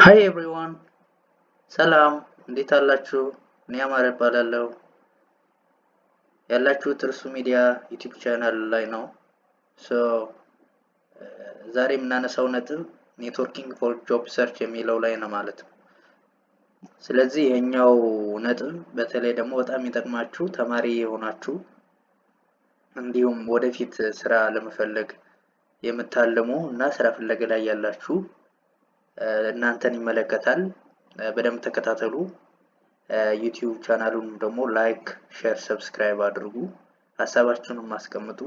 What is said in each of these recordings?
Hi everyone፣ ሰላም፣ እንዴት አላችሁ? እኔ አማረ እባላለሁ። ያላችሁት እርሱ ሚዲያ YouTube channel ላይ ነው። So ዛሬ የምናነሳው ነጥብ networking for job search የሚለው ላይ ነው ማለት ነው። ስለዚህ ይሄኛው ነጥብ በተለይ ደግሞ በጣም የሚጠቅማችሁ ተማሪ የሆናችሁ እንዲሁም ወደፊት ስራ ለመፈለግ የምታልሙ እና ስራ ፍለጋ ላይ ያላችሁ እናንተን ይመለከታል። በደንብ ተከታተሉ። YouTube channel ኡን ደግሞ like፣ share፣ subscribe አድርጉ። ሀሳባችሁንም አስቀምጡ።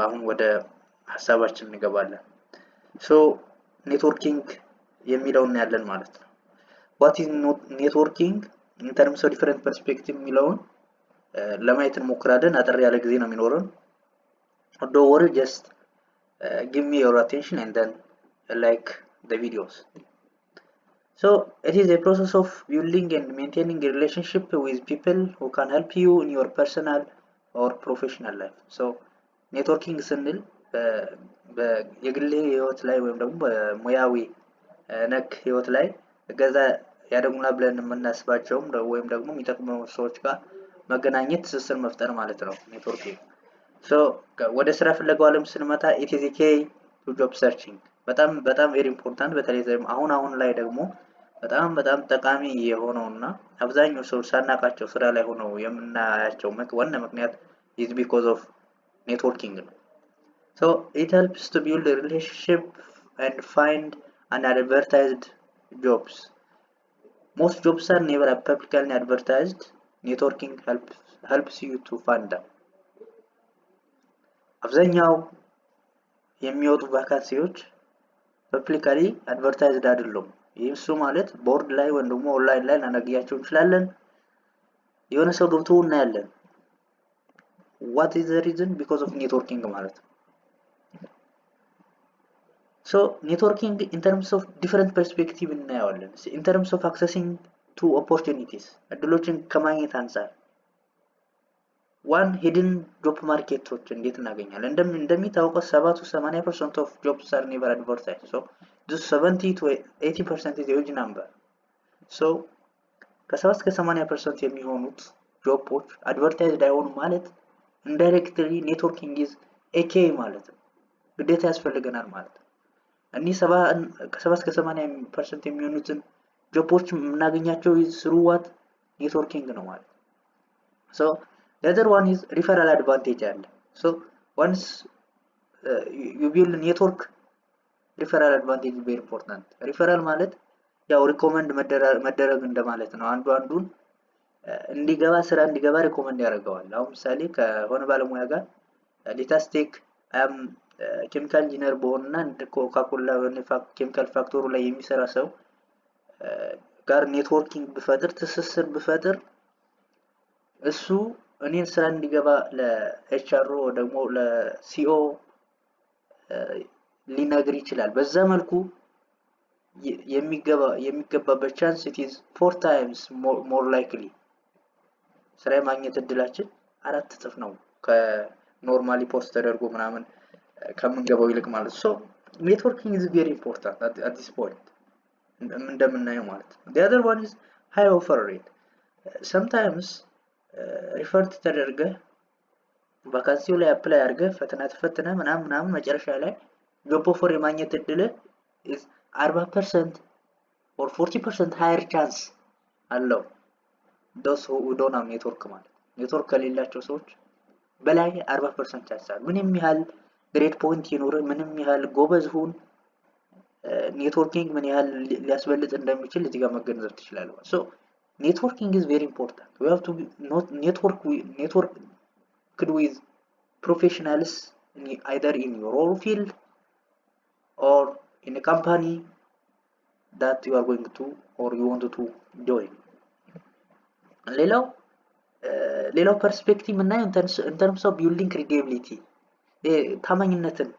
አሁን ወደ ሀሳባችን እንገባለን። So networking የሚለውን እናያለን ማለት ነው። What is networking in terms of different perspective የሚለውን ለማየት እንሞክራለን። አጠር ያለ ጊዜ ነው የሚኖረን። Don't worry, just give me your attention and then like the videos. So it is a process of building and maintaining a relationship with people who can help you in your personal or professional life. So networking ስንል የግል ህይወት ላይ ወይም ደግሞ በሙያዊ ነክ ህይወት ላይ እገዛ ያደርጉናል ብለን የምናስባቸውም ወይም ደግሞ የሚጠቅሙ ሰዎች ጋር መገናኘት፣ ትስስር መፍጠር ማለት ነው networking። So ወደ ስራ ፍለጋው ዓለም ስንመጣ it is key to job searching። በጣም በጣም very important። በተለይ አሁን አሁን ላይ ደግሞ በጣም በጣም ጠቃሚ የሆነው እና አብዛኛው ሰው ሳናቃቸው ስራ ላይ ሆነው የምናያቸው ዋና ምክንያት is because of networking ነው። So it helps to build relationship and find unadvertised jobs. Most jobs are never publicly advertised. Networking helps you to find them. አብዛኛው የሚወጡ vacancy ዎች publicly advertised አይደሉም። ይህ እሱ ማለት ቦርድ ላይ ወይም ደግሞ ኦንላይን ላይ ላናገኛቸው እንችላለን። የሆነ ሰው ገብቶ እናያለን። What is the reason? Because of networking ማለት ነው። So networking in terms of different perspective እናየዋለን። In terms of accessing to opportunities፣ እድሎችን ከማግኘት አንጻር፣ one, hidden job market ኦች እንዴት እናገኛለን? እንደሚታወቀው 70 to 80% of jobs are never advertised. So this 70 to 80% is huge number. So ከ70 እስከ 80% የሚሆኑት job ኦች advertised አይሆኑም ማለት indirectly networking is a key ማለት ነው። ግዴታ ያስፈልገናል ማለት ነው። እኒህ ከ70 እስከ 80% የሚሆኑትን job ኦች የምናገኛቸው through what? Networking ነው ማለት ነው። So the other one is referral advantage አለ። So once you build network, referral advantage very important። ሪፈራል ማለት ያው recommend መደረግ እንደማለት ነው። አንዱ አንዱን እንዲገባ፣ ስራ እንዲገባ recommend ያደርገዋል። አሁን ምሳሌ ከሆነ ባለሙያ ጋር፣ let us take I'm chemical engineer በሆንና ኮካኮላ chemical factory ላይ የሚሰራ ሰው ጋር networking ብፈጥር፣ ትስስር ብፈጥር፣ እሱ እኔን ስራ እንዲገባ ለ HR ደግሞ ለ CEO ሊነግር ይችላል። በዛ መልኩ የሚገባበት chance it is four times more likely። ስራ የማግኘት እድላችን 4 እጥፍ ነው ከ normally post ተደርጎ ምናምን ከምንገባው ይልቅ ማለት። So networking is very important at this point እንደምናየው ማለት ነው። The other one is high offer rate. Sometimes refer ተደርገህ vacancy ው ላይ apply አድርገህ ፈተና ተፈትነህ ምናምን ምናምን መጨረሻ ላይ job offer የማግኘት እድልህ 40% or 40% higher chance አለው those who don't have network ማለት ኔትወርክ ከሌላቸው ሰዎች በላይ 40% chance አለ። ምንም ያህል grade point ይኑርህ፣ ምንም ያህል ጎበዝ ሁን፣ networking ምን ያህል ሊያስበልጥ እንደሚችል እዚህ ጋር መገንዘብ ትችላለህ። So networking is very important. We have to network with professionals either in your own field or in a company that you are going to or you want to join. ሌላው perspective የምናየው in terms of building credibility፣ ታማኝነትን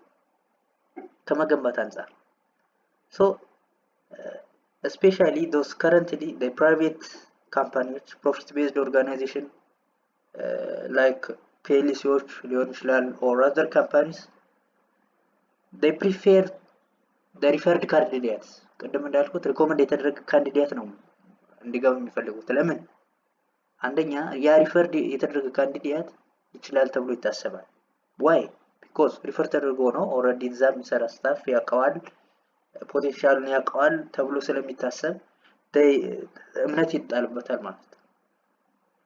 ከመገንባት አንጻር። So especially those currently private company ዎች፣ profit based organization like PLC ዎች ሊሆን ይችላል or other companies, they prefer the referred candidates. ቅድም እንዳልኩት recommend የተደረገ candidate ነው እንዲገባ የሚፈልጉት። ለምን? አንደኛ ያ referred የተደረገ candidate ይችላል ተብሎ ይታሰባል። Why? Because refer ተደርጎ ነው፣ already እዛ የሚሰራ staff ያውቀዋል፣ potential ኡን ያውቀዋል ተብሎ ስለሚታሰብ እምነት ይጣልበታል ማለት ነው።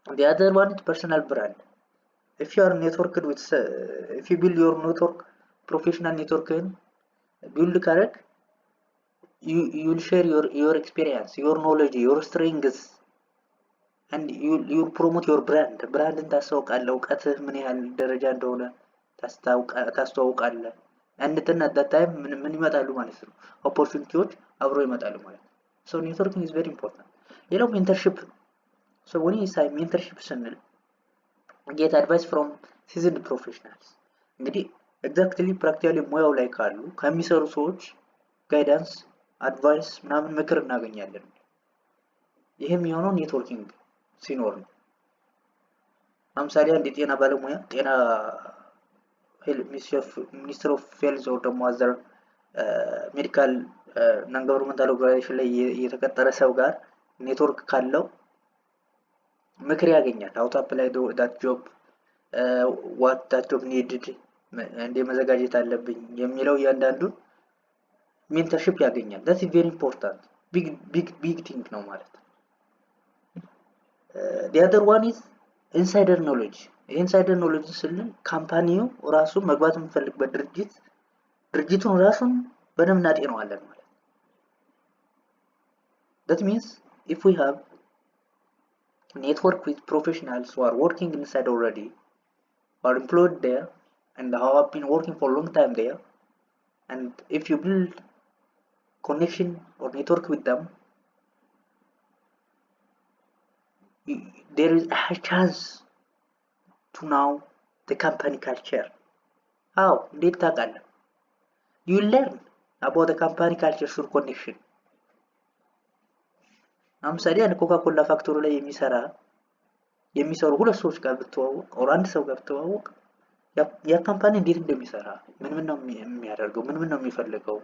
The other one is personal brand. If you are networked with, if you build your network, professional network ን build ካረግ you will share your experience, your knowledge, your strengths and you promote your brand. Brand ን ታስተዋውቃለህ፣ እውቀትህ ምን ያህል ደረጃ እንደሆነ ታስተዋውቃለህ። And then at that time ምን ምን ይመጣሉ ማለት ነው? Opportunity ዎች አብሮ ይመጣሉ ማለት ነው። So networking is very important። ሌላው mentorship ነው። So when you say mentorship ስንል get advice from seasoned professionals። እንግዲህ exactly practically ሙያው ላይ ካሉ፣ ከሚሰሩ ሰዎች guidance፣ advice ምናምን ምክር እናገኛለን። ይህም የሆነው networking ሲኖር ነው። ለምሳሌ አንድ የጤና ባለሙያ ጤና Ministry of Health or ደግሞ other medical non governmental organization ላይ የተቀጠረ ሰው ጋር ኔትወርክ ካለው ምክር ያገኛል። How to apply that job, what that job needed፣ እንዴ መዘጋጀት አለብኝ የሚለው እያንዳንዱን mentorship ያገኛል። That is very important, big big big thing ነው ማለት ነው። The other one is insider knowledge። Insider knowledge ስንል company ው ራሱ መግባት የምንፈልግበት ድርጅት ድርጅቱን ራሱን በደንብ እናጤነዋለን ማለት ነው። That means if we have network with professionals who are working inside already, are employed there and have been working for a long time there, and if you build connection or network with them, there is a high chance to know the company culture. How? እንዴት ታውቃለህ? You learn about the company culture through connection። ለምሳሌ አንድ ኮካ ኮላ factory ላይ የሚሰሩ ሁለት ሰዎች ጋር ብትዋወቅ or አንድ ሰው ጋር ብትዋወቅ ያ company እንዴት እንደሚሰራ፣ ምን ምን ነው የሚያደርገው፣ ምን ምን ነው የሚፈልገው፣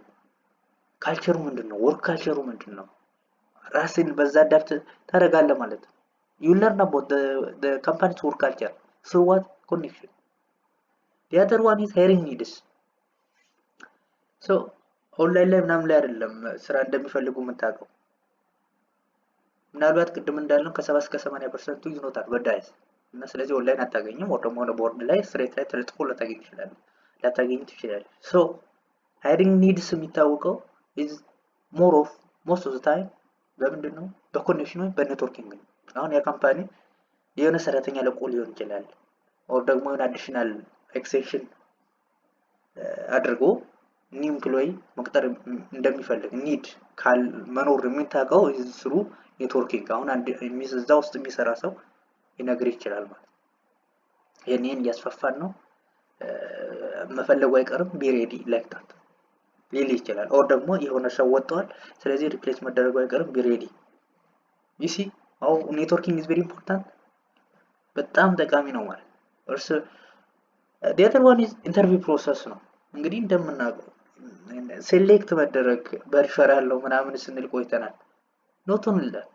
culture ኡ ምንድን ነው፣ work culture ኡ ምንድን ነው፣ ራስን በዛ adapt ታደርጋለህ ማለት ነው። You learn about the company's work culture through what? Connection. The other one is hiring needs. So online ላይ ምናምን ላይ አይደለም ስራ እንደሚፈልጉ የምታውቀው። ምናልባት ቅድም እንዳልነው ከ70 እስከ 80% ኡ is not advertise እና ስለዚህ ኦንላይን አታገኝም። ወይ ደግሞ ሆነ ቦርድ ላይ street ላይ ተለጥፎ ላታገኝ ትችላለህ። So hiring needs የሚታወቀው is more of most of the time በምንድን ነው? በ connection ወይም በ networking ነው። አሁን ያ company የሆነ ሰራተኛ ለቆ ሊሆን ይችላል፣ or ደግሞ የሆነ additional extension አድርጎ new employee መቅጠር እንደሚፈልግ need መኖር የሚታወቀው through networking። አሁን እዛ ውስጥ የሚሰራ ሰው ሊነግር ይችላል ማለት ነው። ይህን እያስፋፋን ነው፣ መፈለጉ አይቀርም፣ be ready like that ሊል ይችላል። Or ደግሞ የሆነ ሰው ወጥተዋል፣ ስለዚህ replace መደረጉ አይቀርም፣ be ready. You see how networking is very important። በጣም ጠቃሚ ነው ማለት እርስ። The other one is interview process ነው። እንግዲህ እንደምናውቀው select መደረግ በሪፈራል ነው ምናምን ስንል ቆይተናል። Not only that,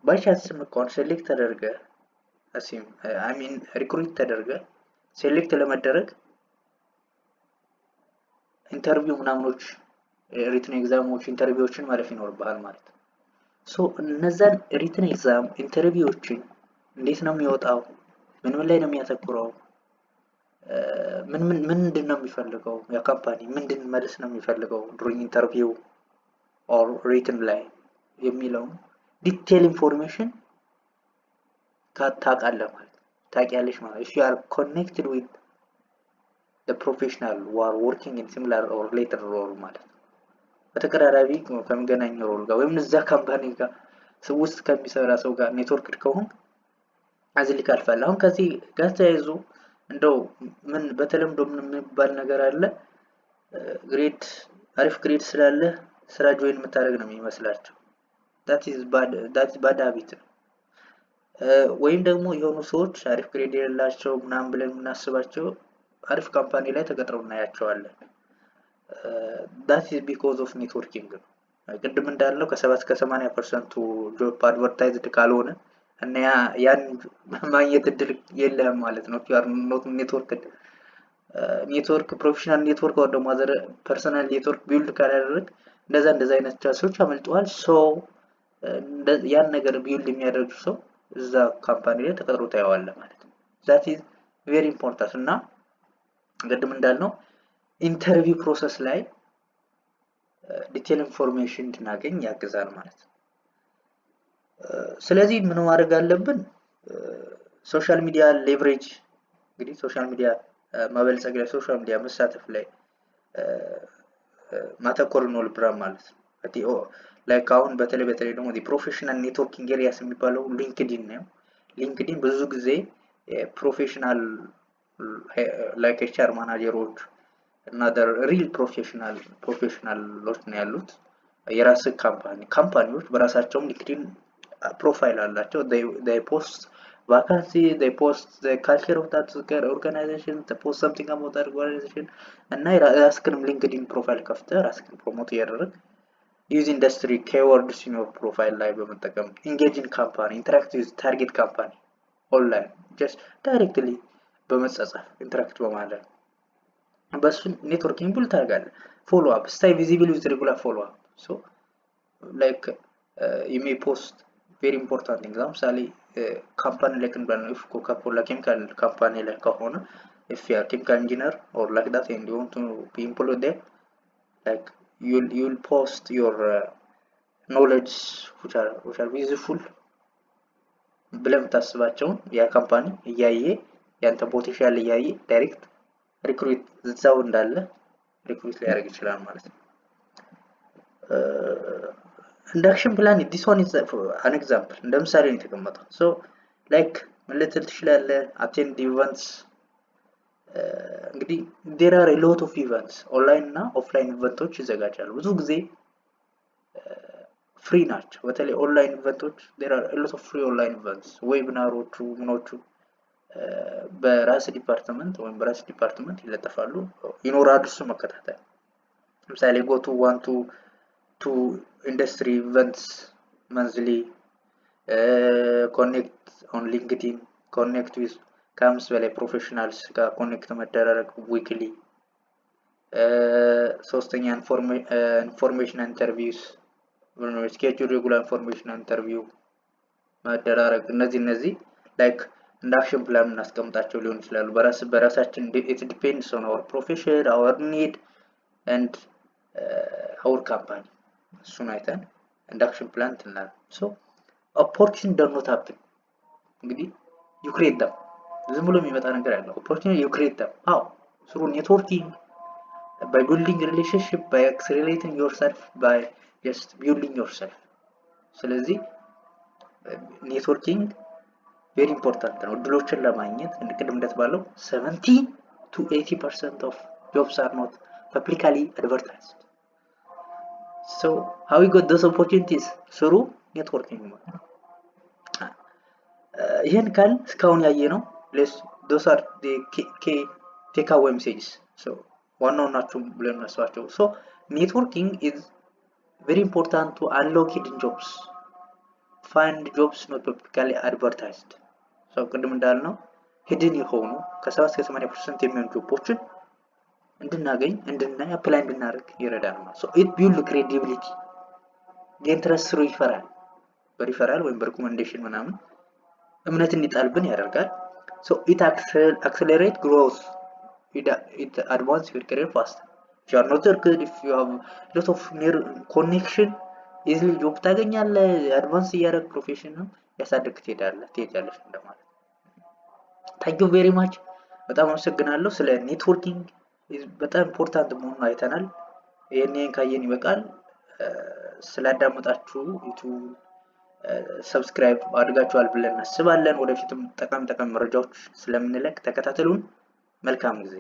by chance እንኳን select ተደርገ፣ I mean recruit ተደርገ select ለመደረግ interview ምናምኖች፣ written exam ኦች፣ interview ዎችን ማለፍ ይኖርብሃል ማለት ነው። So እነዛን written exam interview ዎችን እንዴት ነው የሚወጣው? ምን ምን ላይ ነው የሚያተኩረው? ምን ምን ምንድን ነው የሚፈልገው? ያ company ምንድን መልስ ነው የሚፈልገው during interview or written ላይ የሚለውን detail information ታውቃለህ ማለት ነው። ታውቂያለሽ ማለት if you are connected with the professional who are working in similar or related role ማለት ነው። በተቀራራቢ ከሚገናኝ role ጋር ወይም እዛ company ጋር ውስጥ ከሚሰራ ሰው ጋር ኔትወርክ ከሆን እዚህ ልክ አልፋለሁ። አሁን ከዚህ ጋር ተያይዞ እንደው ምን በተለምዶ ምን የሚባል ነገር አለ፣ grade አሪፍ grade ስላለ ስራ join የምታደርግ ነው የሚመስላቸው። That is bad habit ነው። ወይም ደግሞ የሆኑ ሰዎች አሪፍ grade የሌላቸው ምናምን ብለን የምናስባቸው አሪፍ company ላይ ተቀጥረው እናያቸዋለን። That is because of networking ነው። ቅድም እንዳልነው ከ70 እስከ 80% ኡ job advertised ካልሆነ እና ያን ማግኘት እድል የለህም ማለት ነው። You are not networked, network, professional network ወይ ደግሞ other personal network build ካላደረግ እንደዛ አይነት chance ኦች አመልጠዋል። So ያን ነገር build የሚያደርግ ሰው እዛ company ላይ ተቀጥሮ ታየዋለህ ማለት ነው። That is very important። እና ቅድም እንዳልነው interview process ላይ detail information እንድናገኝ ያግዛል ማለት ነው። ስለዚህ ምን ማድረግ አለብን? Social media leverage፣ እንግዲህ social media ማበልጸግ ላይ፣ social media መሳተፍ ላይ ማተኮር ይኖርብናል ማለት ነው። Like አሁን በተለይ ደግሞ professional networking areas የሚባለው LinkedIn ነው። LinkedIn ብዙ ጊዜ professional like HR manager ኦች እና real professional ኦች ነው ያሉት። የራስ company ዎች በራሳቸውም LinkedIn profile አላቸው። Post vacancy, they post the culture of that organization, they post something about that organization። እና የራስክንም LinkedIn profile ከፍተህ ራስክን promote እያደረግ፣ use industry keywords in your profile ላይ በመጠቀም፣ engage in company, interact with target company online, just directly በመጻጻፍ፣ interact በማድረግ በሱ networking build ታደርጋለህ። Follow up, stay visible with regular follow up. So like you may post very important thing። ለምሳሌ company ላይ እንበል፣ if ኮካ ኮላ chemical company ላይ ከሆነ፣ if you are chemical engineer or like that and you want to be employed there, like you'll post your knowledge which are useful ብለህ የምታስባቸውን ያ company እያየ፣ ያንተ potential እያየ direct recruit እዛው እንዳለ recruit ሊያደርግ ይችላል ማለት ነው። እንደ action plan, this one is an example፣ እንደ ምሳሌ ነው የተቀመጠው። So like ምን ልትል ትችላለህ? Attend events። እንግዲህ there are lot of events፣ online እና offline event ኦች ይዘጋጃሉ። ብዙ ጊዜ free ናቸው። በተለይ online event ኦች፣ there are lot of free online events፣ webinar ኦቹ ምኖቹ በራስ department ወይም በራስ department ይለጠፋሉ፣ ይኖራሉ። እሱ መከታተል፣ ለምሳሌ go to one to two industry events monthly, connect on LinkedIn, connect with ከ5 በላይ professionals ጋር connect መደራረግ weekly። ሶስተኛ information interviews፣ schedule regular information interview መደራረግ። እነዚህ like እንደ action plan እናስቀምጣቸው ሊሆን ይችላሉ። በራስ በራሳችን it depends on our profession, our need and our company። እሱን አይተን እንደ action plan ትናል። So opportunity does not happen። እንግዲህ you create them። ዝም ብሎ የሚመጣ ነገር ያለው opportunity, you create them። How? Through networking, by building relationship, by accelerating yourself, by just building yourself። ስለዚህ networking very important ነው እድሎችን ለማግኘት። ቅድም እንደተባለው 70 to 80% of jobs are not publicly advertised. So how we got those opportunities? Through networking ማለት ነው። ይህን ካል እስካሁን ያየ ነው፣ those are take away messages፣ ዋና ዋናቸው ብለን እናስባቸው። So networking is very important to unlock hidden jobs, find jobs not publicly advertised። So ቅድም እንዳልነው hidden የሆኑ ከ70 እስከ 80% የሚሆኑ job ኦችን እንድናገኝ፣ እንድናይ፣ apply እንድናደርግ ይረዳል ማለት። So it build credibility, gain trust through referral፣ በ referral ወይም በ recommendation ምናምን እምነት እንዲጣልብን ያደርጋል። So it accelerate growth, it advance your career fast. If you are not good, if you have lot of connection, easily job ታገኛለህ። Advance እያደረግ profession ያሳድግ ትሄዳለህ፣ ትሄጃለሽ እንደማለት። Thank you very much፣ በጣም አመሰግናለሁ። ስለ networking በጣም important መሆኑን አይተናል። ይህን ካየን ይበቃል። ስላዳመጣችሁ YouTube subscribe አድርጋችኋል ብለን እናስባለን። ወደፊትም ጠቃሚ ጠቃሚ መረጃዎች ስለምንለቅ ተከታተሉን። መልካም ጊዜ።